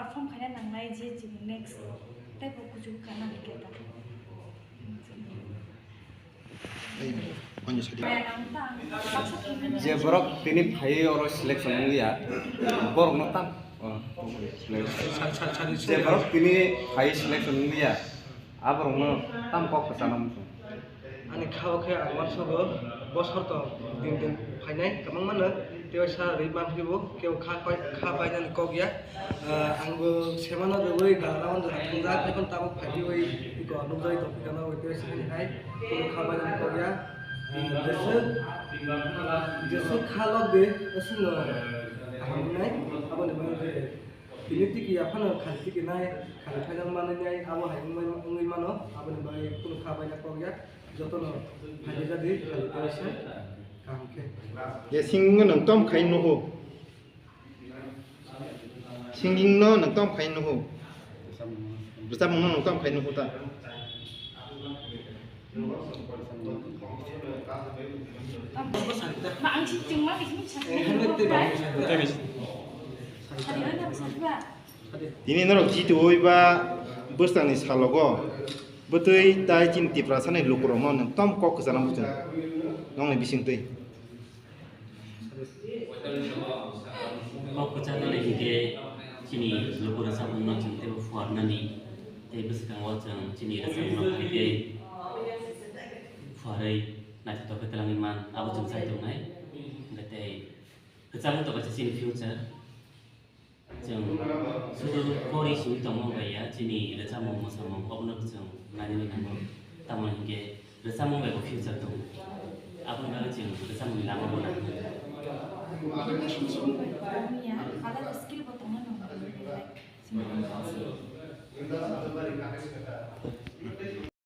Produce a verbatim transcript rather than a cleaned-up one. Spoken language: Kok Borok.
Perform khaina nangnai je chini next tei bo kuchuk kana hwnkhe ta. Ei, ani sadi. Je borok tini phaiwi oro selection wngya, borokno tam, oh, selection. Je borok tini phaiwi selection wngya, aborokno tam kok kwchana muchung. Ani kha o khe ang uansogo, bosor tong din din phainai kwbangmano, tei waisa rwi manphi bo, kebo kha pai-, kha painani kok ya. Ah, ang bo semano rwui gana o jora thwngjak, ekhon tabuk phaiwi iko nukjagwi tongphikha no, tei waisa ani hai kebo kha painani kok ya. Ah, jeswk, jeswk kha lok di, aswkno kaham wngnai, aboni bagwi je tini tiki ya phano khali tiki nai, khali phaijak manwi nai, abo hai wngwi, wngwi mano, aboni bagwi kunu kha paina kok ya. Jotono phaidi jadi, khali tei se kaham khe. Ya, singing no nwng tom khai nuhu. Singing no nwng tom khai nuhu. Rwchapmung no nwng tom khai nuhu ta. Ma, ang si chwng ma, ang si chwng ma. Tini norok jituwi ba bwskangni salogo bwtwi tai chini Tiprasani lukurokno nwng tom kok kwchana muchung nongni bisingtwi. Kok kwchanani hinkhe chini luku rwchapmungno chwng teibo phuarnani tei bwskango chwng chini rwchapmungno phaikhe phuarwi naithotok khe twlangwi man, abo chwng chai tongnai. Hinkhe tei kwchangma tongkha chini future. Chwng sudu pori simi tongma bai ya, chini rwchapmung, mwsamung, obono chwng nainani nango. Tamo hinkhe rwchapmung bai bo future tongo. Aboni bagwi chwng rwchapmungni lama bo nang. Education simi bai tongya, alada skill bo tongna nango, like, simi tongkha.